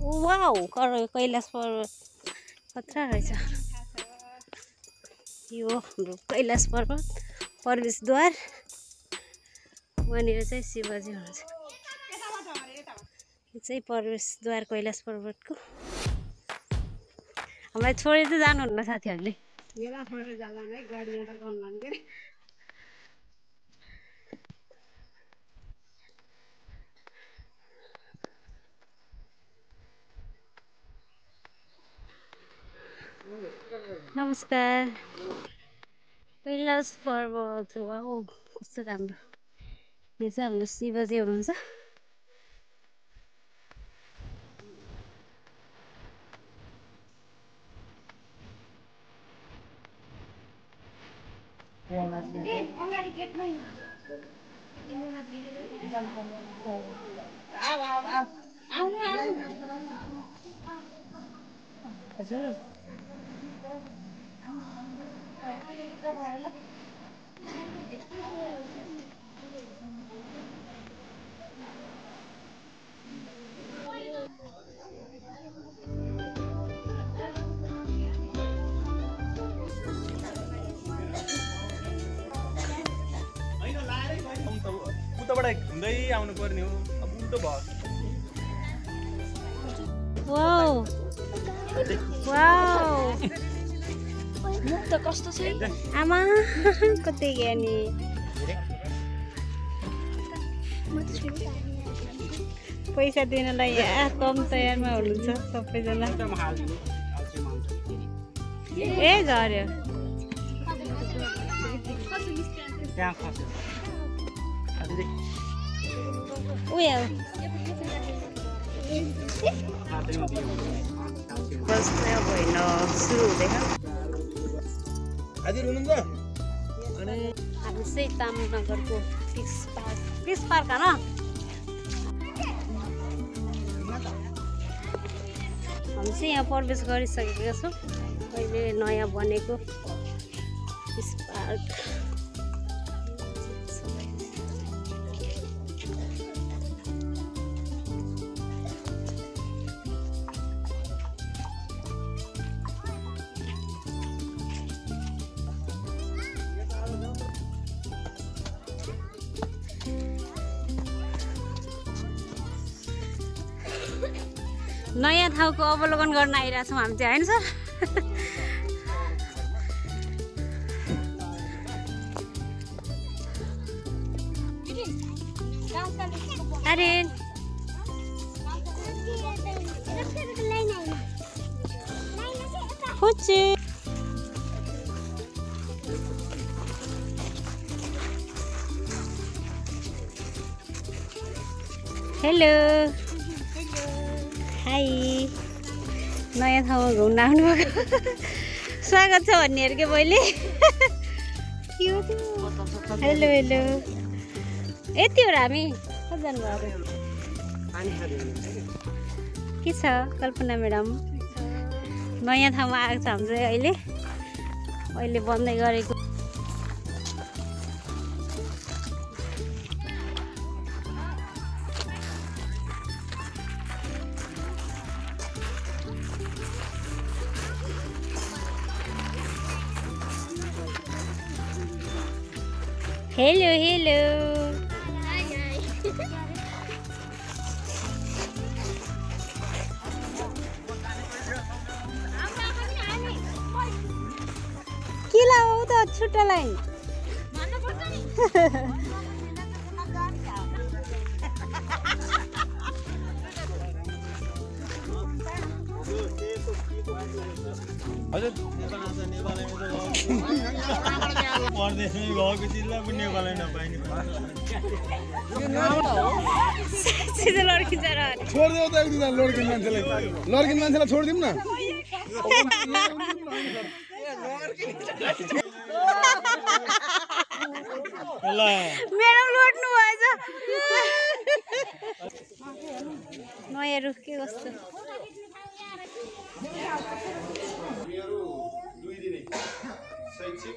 Wow Kailash पर्वत खतरा रहेछ यो हाम्रो कैलाश पर्वत प्रवेशद्वार वहाँनिर चाहिँ शिवजी हुनुहुन्छ यो चाहिँ प्रवेशद्वार कैलाश पर्वतको हामीलाई छोडेर चाहिँ जानुहुन्न साथीहरूले मेला छोडेर जाँदा नै गाडी जाँदा गर्नु के नमस्कार कैलाश पर्वत वाउ कस्तो राम्रो यो चाहिँ हाम्रो शिवजी हुनुहुन्छ हजुर उताबाट घुम्दै आउनु पर्ने हो अब उल्टो भयो वाउ वाउ मुख त कस्तो छ आमा कतै गयो नि पैसा दिनलाई यहाँ कम तयारमा हुनुहुन्छ सबैजना ए झऱ्यो उयो बस अब होइन सुरु हुँदैछ हजुर हुनुहुन्छ हामी चाहिँ तामनगरको फिस पार्क होइन हामी चाहिँ यहाँ प्रवेश गरिसकेका छौँ अहिले नयाँ बनेको फिस पार्क नयाँ ठाउँको अवलोकन गर्न आइरहेको छौँ हामी चाहिँ होइन सर अरे खुच्ची हेलो हाई नयाँ ठाउँमा घुम्न आउनुभएको स्वागत छ भन्नेहरू के मैले हेलो हेलो यति हो र हामी कति जानुभएको के छ कल्पना म्याडम नयाँ ठाउँमा आएको छ हाम्रो अहिले बन्दै गरेको हेलो हेलो के लाऊ त छुट्टालाई हजुर परदेशमै गएको चिजलाई पनि नेपालै नपाइने लड्किन्छ र छोडिदेऊ त एक दुईजना लड्किने मान्छेलाई छोडिदिउँ न म्याडम लड्नु भएछ नयाँ रुख के कस्तो शैक्षिक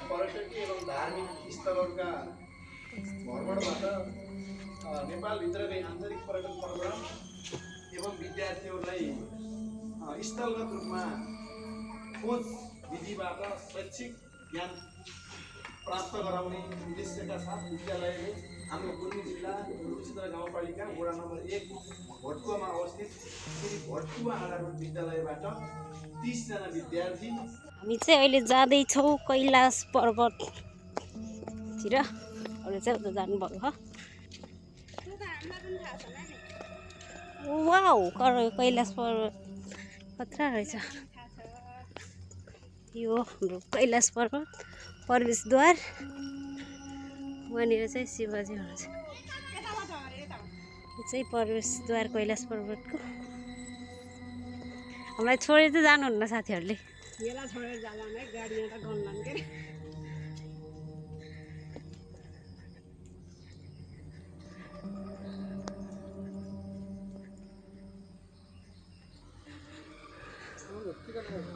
पर्यटकीय एवं धार्मिक स्थलहरूका भ्रमणबाट नेपालभित्रकै आन्तरिक पर्यटन प्रोग्राम एवं विद्यार्थीहरूलाई स्थलगत रूपमा खोज विधिबाट शैक्षिक ज्ञान प्राप्त गराउने उद्देश्यका साथ विद्यालयले हाम्रो पूर्वी जिल्ला रुचिन्द्र गाउँपालिका वडा नम्बर 1 भट्कुवामा अवस्थित श्री भट्कुवा आधारभूत विद्यालयबाट 30 जना विद्यार्थी हामी चाहिँ अहिले जाँदैछौँ कैलाश पर्वततिर। अरू चाहिँ उता जानुभएको हो। वाउ कैलाश पर्वत कत्रा रहेछ। यो हाम्रो कैलाश पर्वत प्रवेशद्वार। वहाँनिर चाहिँ शिवजी हुनुहुन्छ। यो चाहिँ प्रवेशद्वार कैलाश पर्वतको। हामीलाई छोडेर चाहिँ जानुहुन्न साथीहरूले। यसलाई छोडेर जाँदैन है, गाडीमा त गन्लान् के।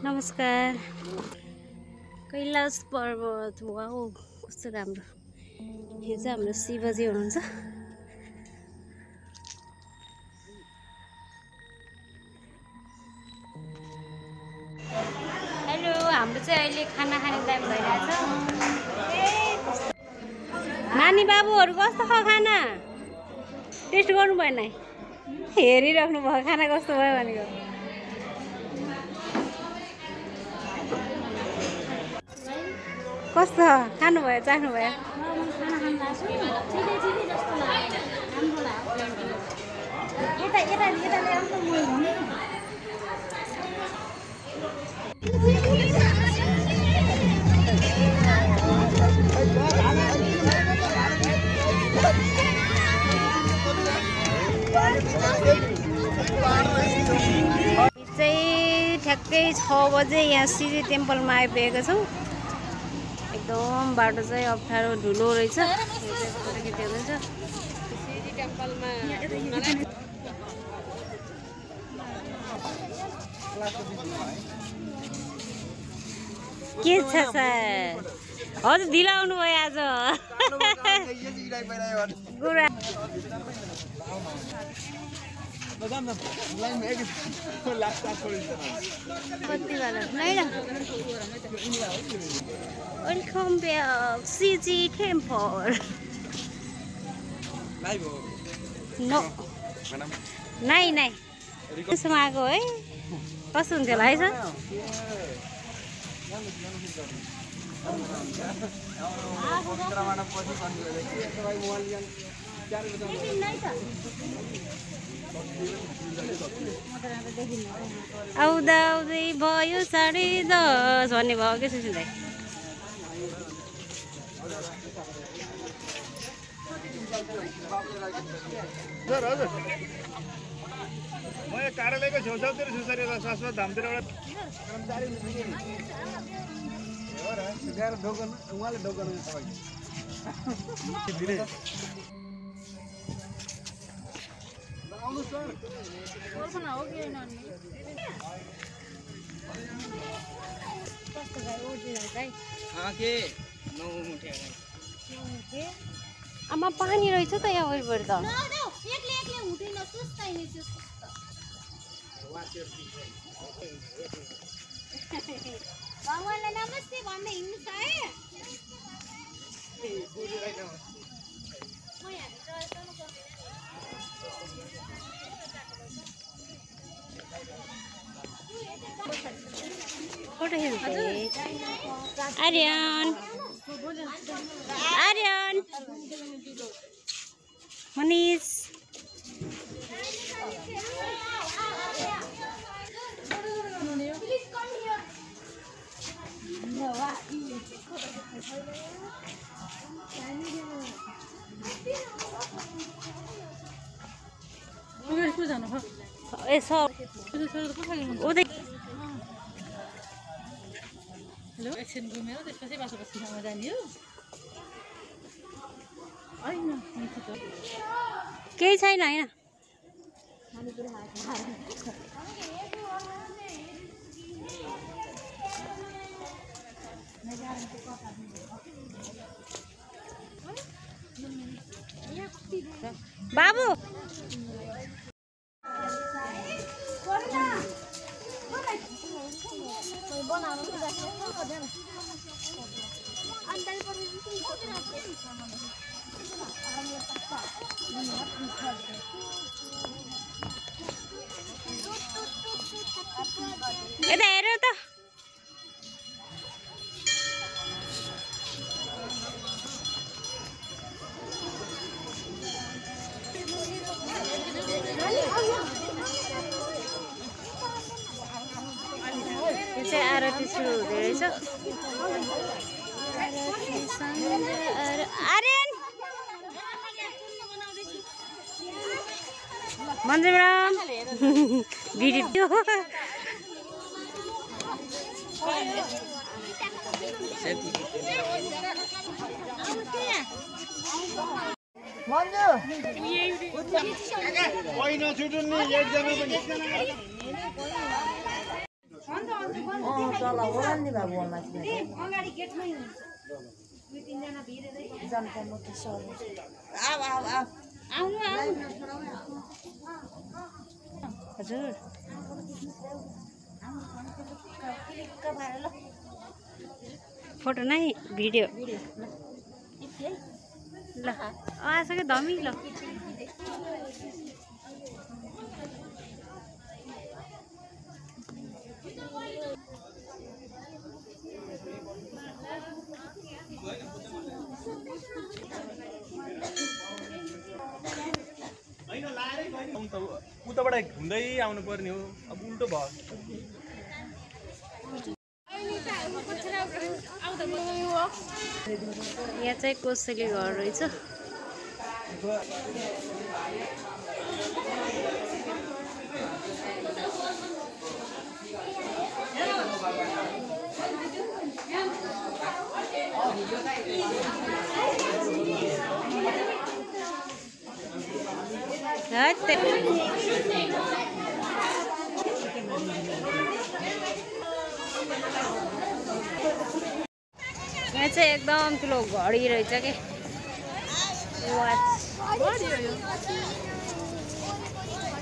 नमस्कार। कैलाश पर्वत वाउ कस्तो राम्रो। यो चाहिँ हाम्रो शिवजी हुनुहुन्छ। हेलो, हाम्रो चाहिँ अहिले खाना खाने टाइम भइरहेछ। नानी बाबुहरू कस्तो खायो खाना? टेस्ट गर्नु भएन? हेरिराख्नु भयो खाना कस्तो भयो भनेको। कस्तो खानुभयो, चाख्नुभयो? चाहिँ ठ्याक्कै 6 बजे यहाँ सिजी टेम्पलमा आइपुगेको छौँ। एकदम बाटो चाहिँ अप्ठ्यारो ढुलो रहेछ। के छ सर? हजुर ढिलो आउनु भयो आज। गुरा कति वाला नहीं ना। Welcome back CG temple. No नहीं नहीं त्यसमा आएको है। कस्तो हुन्थ्यो होला है सर? आउँदा आउँदै भयो 10:30 भन्ने भयो के सुन्दै। सर हजुर म यहाँ कार्यालयको छेउछाउतिर छु सर। यता शाश्वत धामतिर एउटा कर्मचारी हो र गएर ढोकन उहाँले ढोकन तपाईँ आउनु सर। कल्पना हो कि हैन? कस्तो गाई ओर्जिनल गाई? के 9 मुठे गाई। आमा पानी रहेछ त यहाँ वरिपरि त। एक्लै हुँदैन, सुस्ताइ नि सुस्त। भगवानलाई नमस्ते भन्दै हिँड्नु छ है। म यहाँ चल्नु पर्दैन। फोटो खिच्दै आर्यन आर्यन मनीष एकछिन घुमेर त्यसपछि बासोबासी ठाउँमा जाने हो। केही छैन हैन। बाबु यता हेर त यो चाहिँ आरती सुरु हुँदै रहेछ आर्यन मन्जुराम भिडियो हजुर फोटो नै भिडियो ल आसके धमी ल उताबाट घुम्दै आउनु पर्ने हो अब उल्टो भयो यहाँ चाहिँ कोसेली घर रहेछ यहाँ चाहिँ एकदम ठुलो घडी रहेछ के वाच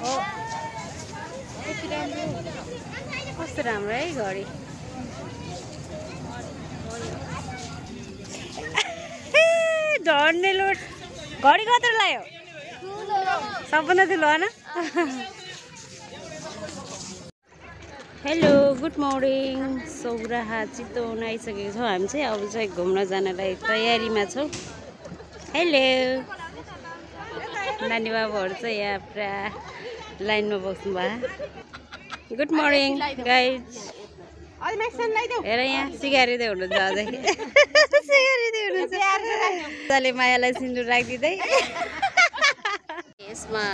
हो कस्तो राम्रो है घडी झर्ने लोट घडी कत्रो लाग्यो सबभन्दा ठुलो होइन hello good morning Sauraha Chitwan आइसकेको छौँ हामी चाहिँ अब चाहिँ घुम्न जानलाई तयारीमा छौँ हेलो नानी बाबुहरू चाहिँ यहाँ पुरा लाइनमा बस्नु भयो गुड मर्निङ गाइज हेर यहाँ सिगारिँदै हुनुहुन्छ अझै सिगारिँदै हुनुहुन्छ मायालाई सिन्दुर राखिदिँदै यसमा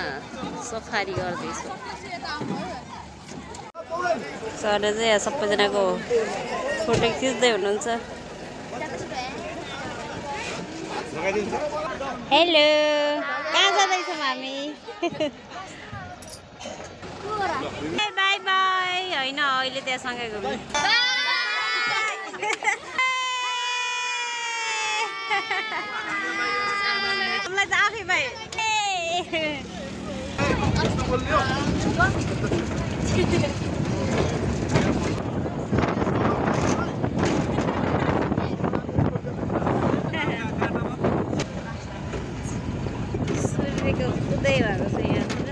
सफारी गर्दैछु सरले चाहिँ यहाँ सबैजनाको फोटो खिच्दै हुनुहुन्छ हेलो कहाँ जाँदैछौँ हामी बाई बाई होइन अहिले त्यहाँसँगै घुम्नु हामीलाई चाहिँ आफै बाई सूर्यको उदय भएको छ यहाँतिर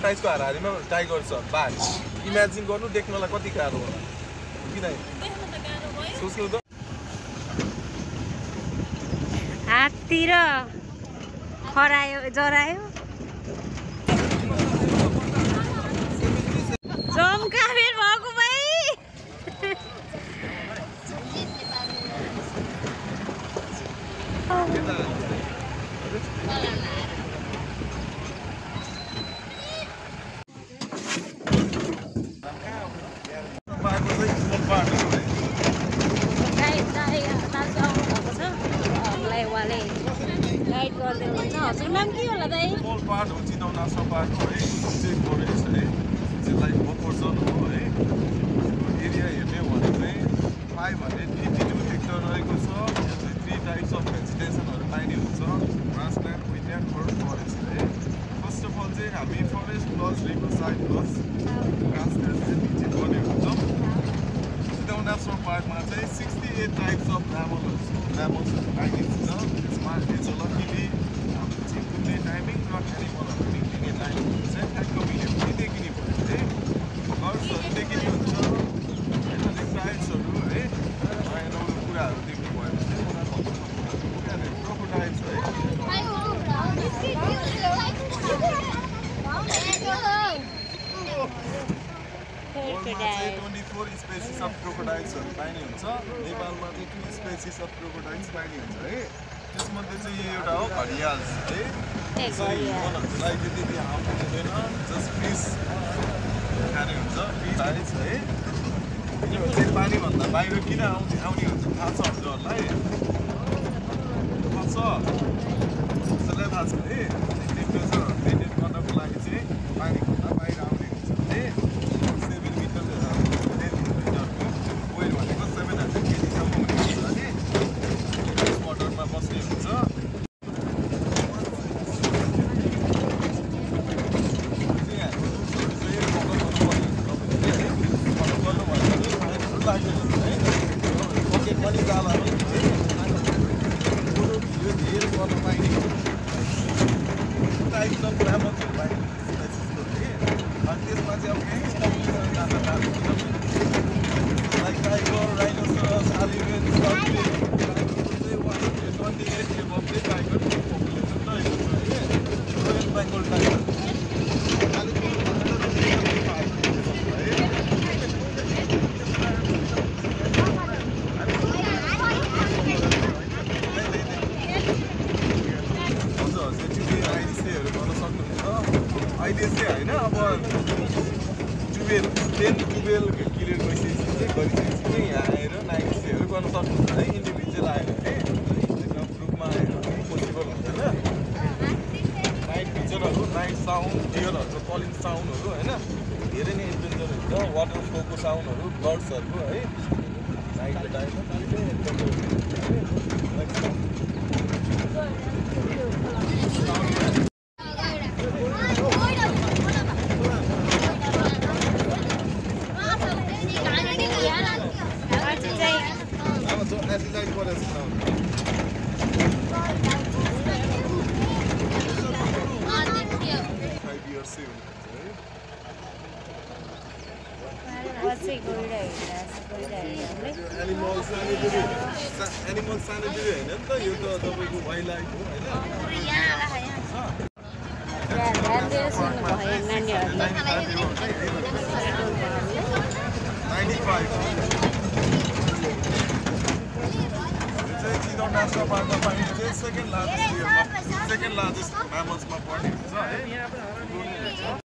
साइजको हाराहारीमा टाइगर छ बाघ इमेजिन गर्नु देख्नलाई कति गाह्रो होला किन सोच्नु त हात्ती र खरायो जरायो चम्काबेर भएको भाइ गाइड गर्दै हुनुहुन्छ हजुरको नाम के होला दाइ स्मल पार्ट हो चितवन नेसनल पार्क हो है चाहिँ फरेस्ट है त्यसलाई बफर जोन हो है एरिया हेर्ने हो भने चाहिँ 552 हेक्टर रहेको छ यो चाहिँ 3 टाइप्स अफ भेजिटेसनहरू पाइने हुन्छ ग्रासल्यान्ड विटल्यान्ड फरेस्ट है फर्स्ट अफ अल चाहिँ हामी forest plus river side plus grassland चाहिँ भिजिट गर्ने हुन्छौँ चितवन नेसनल पार्कमा चाहिँ 68 टाइप्स अफ म्यामल्सहरू पाइने हुन्छ त्यसमा एजोलकिली चिम्पुल्ने टाइमिङ र एनिमलहरू निक्लिने टाइमिङ चाहिँ ठ्याक्क मिल्यो भने देखिने भयो है बर्ड्सहरू देखिने हुन्छ होइन रेप्टाइल्सहरू है नयाँ नौलो कुराहरू देख्नु भयो भने क्रोकोडाइल्स है 24 स्पेसिस अफ क्रोकोडाइल्सहरू पाइने हुन्छ नेपालमा चाहिँ 2 स्पेसिस अफ क्रोकोडाइल्स पाइने हुन्छ है त्यसमध्ये चाहिँ यो एउटा हो घडियाल है वनहरूलाई त्यति हार्म हुँदैन जस्ट फिस खाने हुन्छ फिस आइस है यो चाहिँ पानीभन्दा बाहिर किन आउने हुन्छ थाहा छ हजुरहरूलाई थाहा छ त्यसलाई थाहा छ है टेम्परेचर मेन्टेन गर्नको लागि चाहिँ पानीभन्दा बाहिर आउने हुन्छ है 7 मिटर वेट भनेको 700 केजीसम्म हुने हुन्छ नि वाटरमा बस्ने हुन्छ अहिले चाहिँ होइन अब ट्युबवेल क्लियर गरिसकेपछि चाहिँ गरिसकेपछि यहाँ आएर नाइट स्टेहरू गर्न सक्नुहुन्छ है इन्डिभिजुअल आएर है ग्रुपमा आएर पोसिबल हुँदैन नाइट भिजनहरू नाइट साउन्ड डियरहरूको कलिङ साउन्डहरू होइन धेरै नै एडभेन्चर हुन्छ वाटर फ्लोको साउन्डहरू बर्ड्सहरूको है नाइटको टाइममा एनिमल सानोतिरै होइन नि त यो त तपाईँको वाइल्डलाइफ हो होइन 95 चितवन नेसनल पार्कमा पाइने चाहिँ सेकेन्ड लार्जेस्ट म्यामल्समा पर्ने हुन्छ है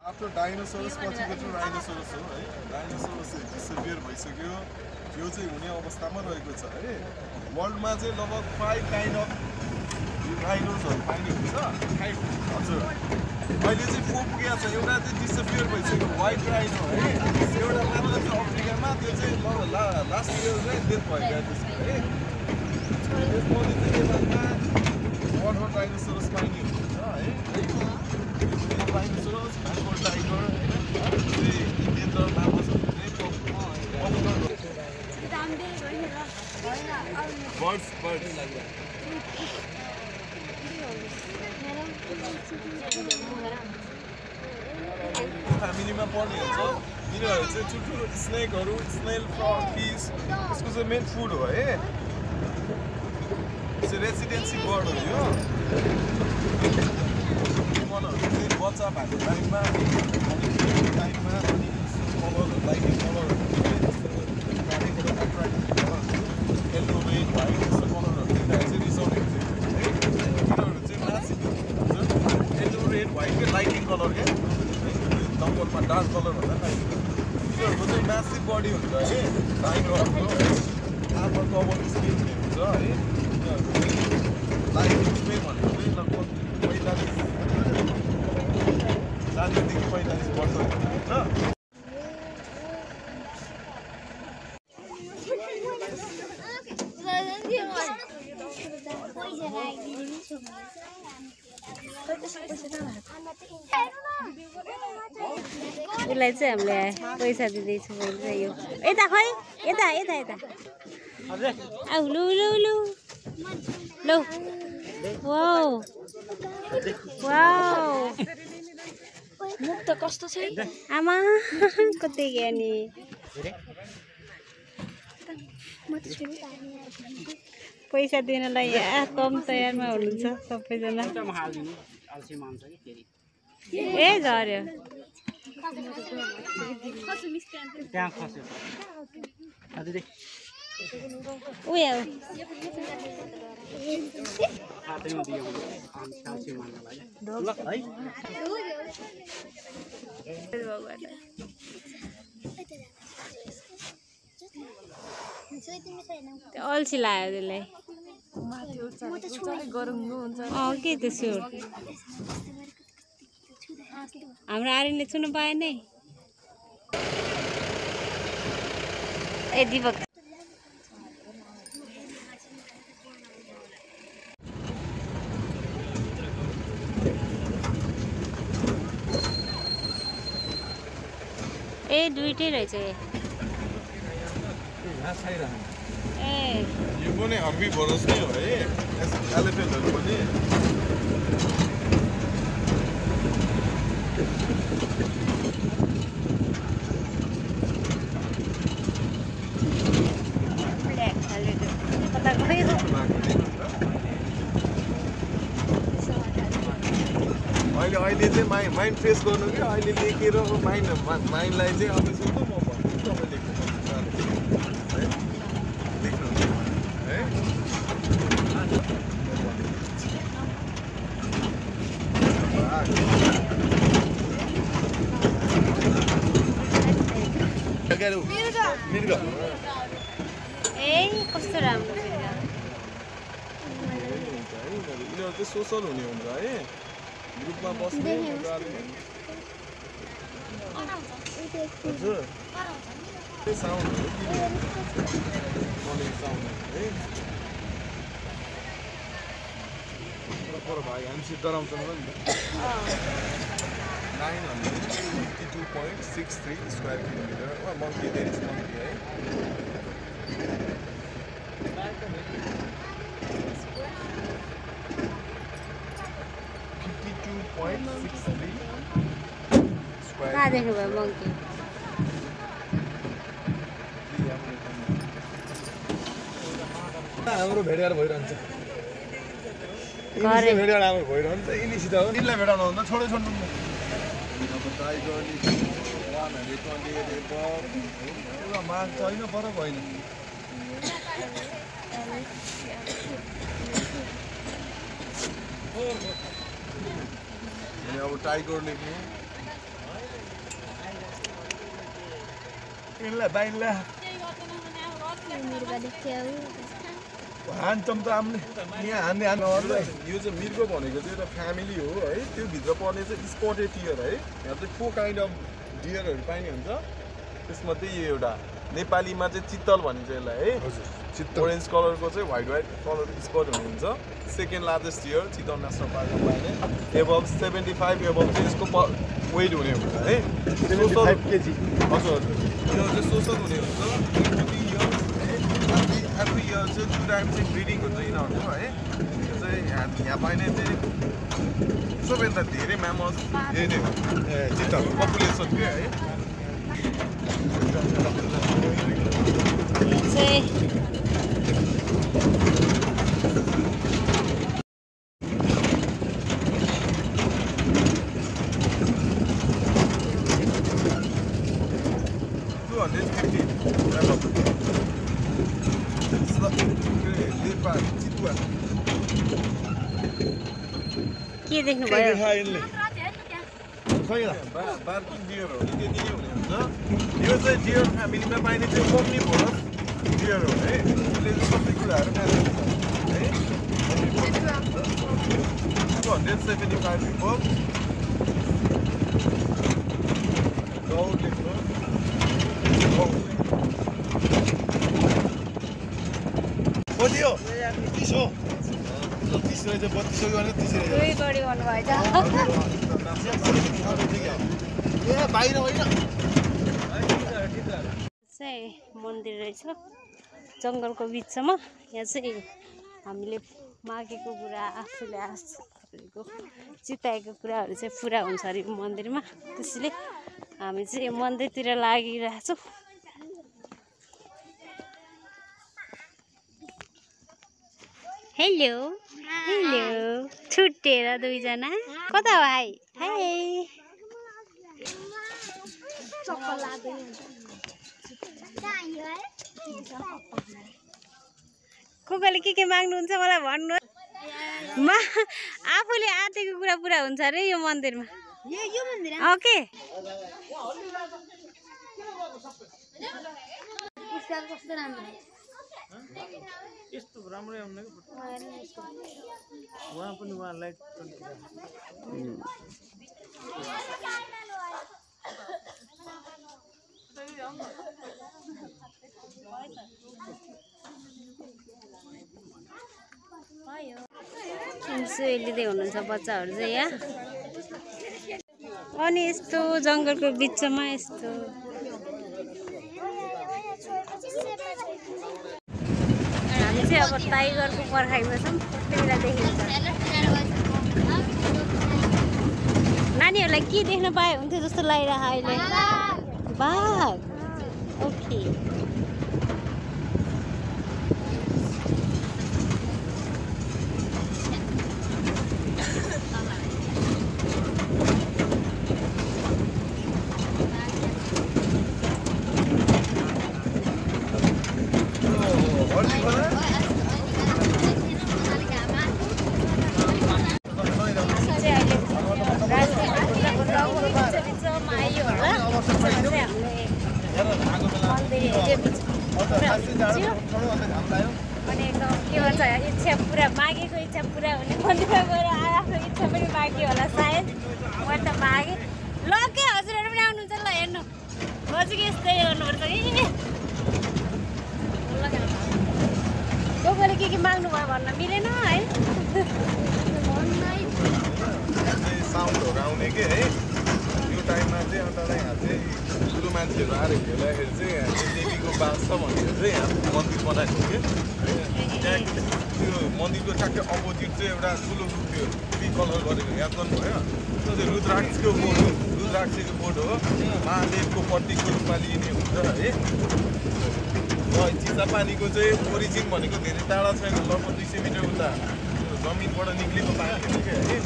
आफ्टर डाइनोसोरस पछिको चाहिँ राइनोसोरस हो है डाइनोसोरस डिसअपियर भइसक्यो यो चाहिँ हुने अवस्थामा रहेको छ है वर्ल्डमा चाहिँ लगभग 5 काइन्ड अफ राइनोसहरू पाइने हुन्छ हजुर अहिले चाहिँ पुगेको छ एउटा चाहिँ डिसअपियर भइसक्यो व्हाइट राइनो है एउटा मात्र चाहिँ अफ्रिकामा त्यो चाहिँ लास्ट इयर चाहिँ डेथ भयो त्यसको है त्यसपछि चाहिँ नेपालमा वाटर डाइनोसोरस पाइने हुन्छ है डाइनोसोरस बेङ्गल टाइगर इन्डियन र मामल्सहरू चाहिँ बर्ड्स लाइनमा पर्ने हुन्छ यिनीहरू चाहिँ ठुल्ठुलो स्नेकहरू स्नेल फ्रग फिस यसको चाहिँ मेन फुड हो है चाहिँ रेसिडेन्सी बर्ड हो यो मनहरू चाहिँ बच्चा भएको टाइममा अनि कलरहरू लाइटिङ कलरहरू येल्लो रेड भाइ यस्तो कलरहरू देख्दा चाहिँ रिसाउने हुन्छ है यिनीहरू चाहिँ मासिक येल्लो रेड व्हाइटकै लाइटिङ कलर क्या नम्बरमा डार्क कलर भन्दा लाइटिङ यिनीहरूको चाहिँ म्यासिभ बडी हुन्छ है टाइगरहरूको आर्मर कभर स्किन हुन्छ है लाइफ स्पेन भनेको चाहिँ लगभग 40 देखि 45 वर्ष हुन्छ उसलाई चाहिँ हामीले पैसा दिँदैछु मैले यो यता खै यता यता यता आऊ लु लु लु लु वाउ वाउ मुख त कस्तो छ आमा कतै गयो नि पैसा दिनलाई यहाँ कम तयारमा हुनुहुन्छ सबैजना ए झर्यो उयो अल्छी लाग्यो त्यसलाई के त्यो स्योर हाम्रो आर्यनले छुनु पाएन है ए दिपक ए दुईटै रहेछ ए यो पनि हम्बी भरोस नै हो है एलिफेन्टहरू पनि अहिले चाहिँ माइन्ड फ्रेस गर्नु कि अहिले लेखेर माइन्डलाई चाहिँ अब सुन्नु म भन्छु तपाईँ लेख्नुहुन्छ है ए कस्तो राम्रो यिनीहरू चाहिँ सोसल हुने हुन्छ है ग्रुपमा बस्ने हजुर साउन्डहरू है पर भाइ हामी डराउँछौँ नि त 952.63 square kilometre monkey there is monkey है 52.63 स्क्वायर कहाँ देख्नुभयो मङ्की हाम्रो भेडाएर भइरहन्छ भेडाएर हाम्रो भइरहन्छ यिनीसित हो यिनीलाई भेडाउनु भन्दा छोडै छोड्नु अब टाइगर एउटा माग छैन फरक होइन अब टाइगरले बाइनला हान्छौँ त हामीले यहाँ हान्ने हान्नुलाई यो चाहिँ मिर्गो भनेको चाहिँ एउटा फ्यामिली हो है त्यो भित्र पर्ने चाहिँ स्पटेड डियर है यहाँ चाहिँ 4 काइन्ड अफ डियरहरू पाइने हुन्छ त्यसमध्ये यो एउटा नेपालीमा चाहिँ चित्तल भनिन्छ यसलाई है ओरेन्ज कलरको चाहिँ व्हाइट कलर स्पट हुनुहुन्छ second largest deer Chitwan national पार्कमा पाइने एबभ 75 एबभ चाहिँ यसको वेट हुने हुन्छ है 5 केजी हजुर यो चाहिँ सोसल हुने हुन्छ every year चाहिँ 2 times चाहिँ ब्रिडिङ हुन्छ यिनीहरूको है यो चाहिँ यहाँ पाइने चाहिँ सबैभन्दा धेरै म्यामल्स यही नै हो चिताको पपुलेसन के है के देख्नुभयो पार्किङ डियर हो त्यति नै हुने हुन्छ यो चाहिँ डियर फ्यामिलीमा पाइने चाहिँ ओम्निभोरस डियर हो है यसले सबै कुराहरू खान्छ है 275 people कति हो 30 हो 30 रहेछ 3200 गर्ने 30 रहेछ दुई बढी भन्नुभएछ ए बाहिर होइन चाहिँ मन्दिर रहेछ जङ्गलको बिचमा यहाँ चाहिँ हामीले मागेको कुरा आफूले आश गरेको चिताएको कुराहरू चाहिँ पुरा हुन्छ अरे मन्दिरमा त्यसैले हामी चाहिँ मन्दिरतिर लागिरहेछौँ हेलो हेलो छुट्टिएर दुईजना कता हो हाई हाई कोले के माग्नुहुन्छ मलाई भन्नु आफूले आँटेको कुरा पुरा हुन्छ अरे यो मन्दिरमा ओके यस्तो राम्रै आउने उहाँ पनि उहाँलाई लिँदै हुनुहुन्छ बच्चाहरू चाहिँ यहाँ अनि यस्तो जङ्गलको बिचमा यस्तो हामी चाहिँ अब टाइगरको पर्खाइमा छौँ त्यतिबेला देखिन्छ नानीहरूलाई के देख्न पाए हुन्थ्यो जस्तो लागिरहेको अहिले बाघ ओके अनि एकदम के भन्छ इच्छा पुरा मागेको इच्छा पुरा हुने मन्दिरमा गएर आफ्नो इच्छा पनि माग्यो होला सायद म त मागेँ ल के हजुरहरू पनि आउनुहुन्छ ल हेर्नु म चाहिँ यस्तै गर्नुपर्छ कि कोले के माग्नु भयो भन्न मिलेन है साउन्डहरू आउने के है यो टाइममा चाहिँ अन्त यहाँ चाहिँ ठुलो मान्छेहरू आएर हेर्दाखेरि चाहिँ देवीको बास छ भनेर चाहिँ यहाँ मन्दिर बनाएको थियो कि त्यो मन्दिरको ठ्याक्कै अपोजिट चाहिँ एउटा ठुलो रुख थियो कलर गरेको याद गर्नुभयो त्यो चाहिँ रुद्राक्षको बोर्ड हो रुद्राक्षको बोर्ड हो महादेवको प्रतीकको रूपमा लिइने हुन्छ है र चिसापानीको चाहिँ ओरिजिन भनेको धेरै टाढा छैन लगभग 200 मिटर उता जमिनबाट निक्लेको पानी हो क्या है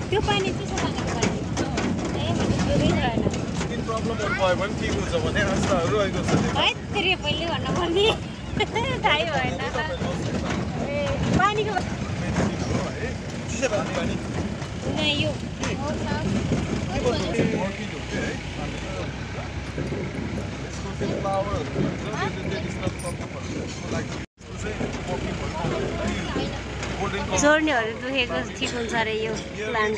त्यो पानी स्किन प्रब्लमहरू भयो भने ठिक हुन्छ भने आस्थाहरू रहेको छ पहिले भन्नु पर्ने थाहै भएन पानीको यो जोड्नेहरू दुखेको ठिक हुन्छ अरे यो प्लान्ट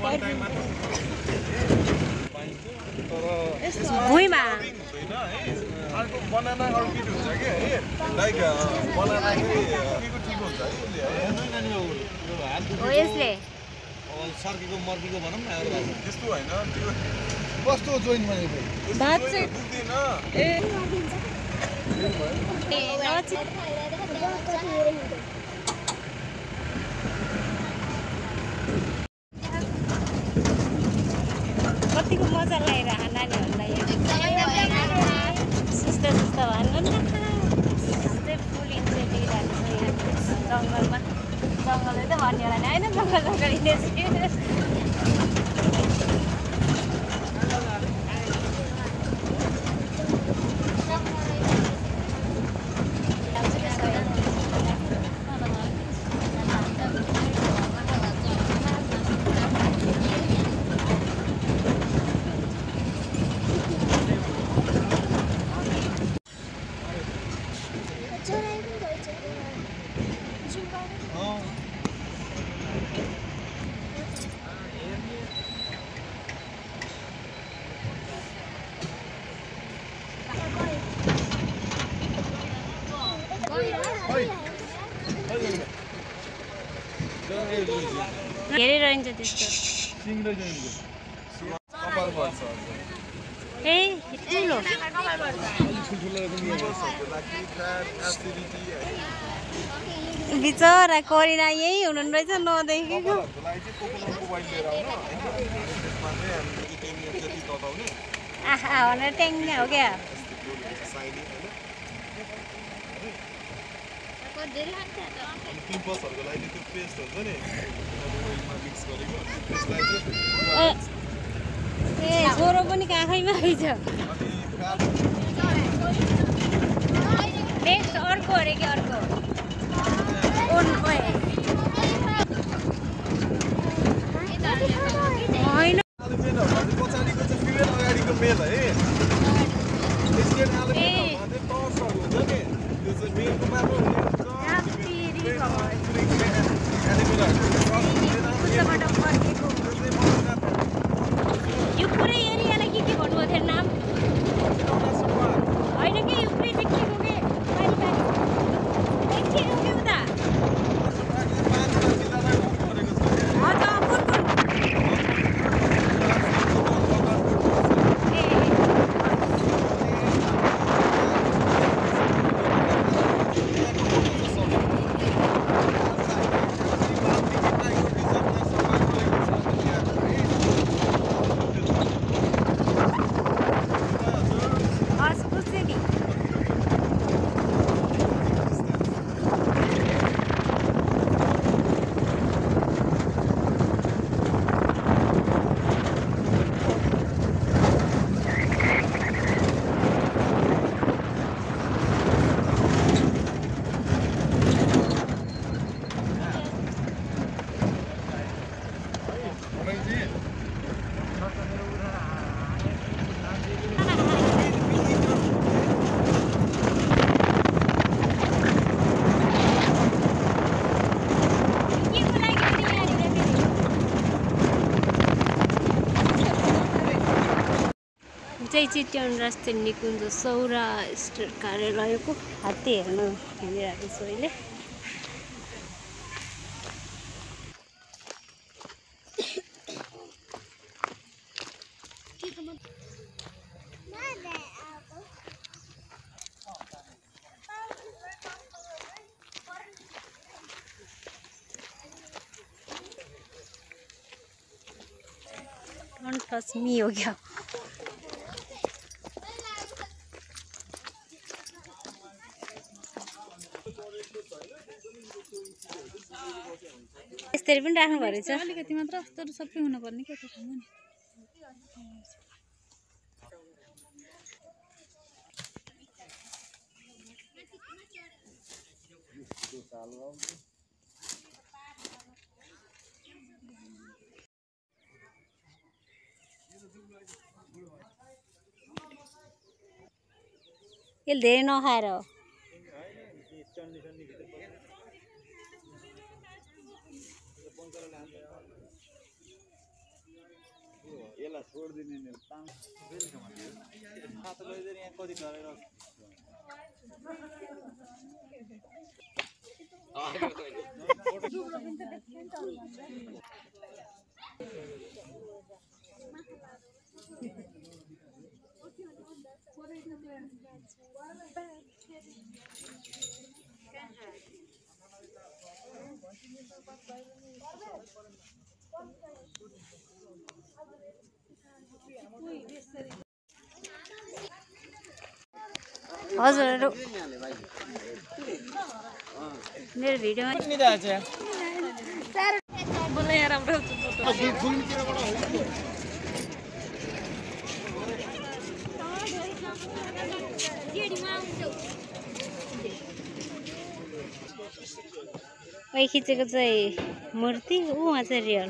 भुइँमा बनाना अर्किड हुन्छ कि है लाइक बनाना ठिक हुन्छ हो यसले सर्केको मर्केको भनौँ न त्यस्तो होइन त्यो कस्तो जोइन भनेको भात चाहिँ दुख्दैन कतिको मजा लगाइरह नानीहरूलाई सुस्ता सुस्ता भन्नु न चाहिँ फुल इन्जोय लिइरहेको छ यहाँ जङ्गलमा जङ्गलै त भन्ने होला नि होइन जङ्गल हिँडेपछि धेरै रहन्छ त्यस्तो ए ठुलो बिचरा करिना यही हुनु रहेछ नदेखेको आहा भनेर ट्याङ्गा हो क्या पिम्पल्सहरुको लागि त्यो पेस्ट हुन्छ नि ओइलमा मिक्स गरेको त्यसलाई चाहिँ ए छोरो पनि काखैमा आइछ नेक्स्ट अर्को अरे कि अर्को होइन पछाडिको चाहिँ फिमेल अगाडिको मेल है त्यसले आलुमिनियममा चाहिँ टर्चहरू हुन्छ नि त्यो चाहिँ मेलको मात्र हुन्छ यो पुरै एरियालाई के भन्नुभयो थियो नाम होइन कि यो पुरै देखिएको के देखिएको के उता चिट्याउन राष्ट्रिय निकुञ्ज सौराष्ट्र कार्यालयको हात्ती हेर्न हिँडिरहेको छु अहिले Don't touch me हो गया यसरी पनि राख्नु पर्छ अलिकति मात्र तर सबै हुनु पर्ने के त ठाउँमा नि यसले धेरै नखाएर हो यसलाई छोड्दिने नि ताङ साथीले यहाँ कति गरेर हजुरहरू मेरो भिडियोमा बोले यहाँ राम्रो अहिले खिचेको चाहिँ मूर्ति उहाँ चाहिँ रियल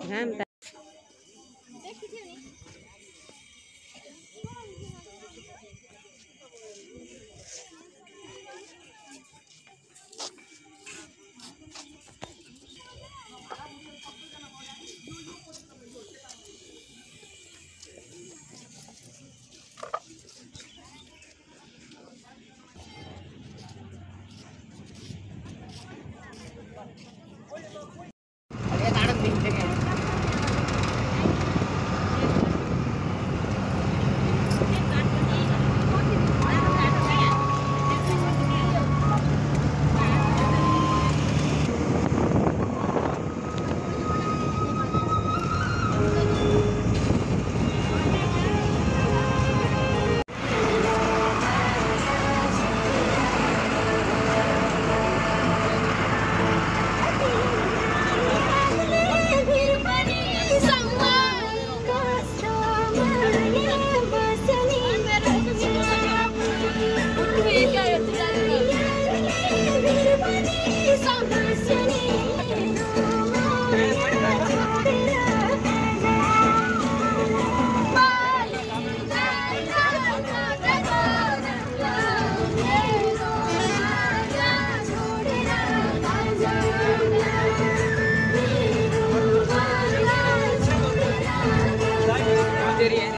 घाम त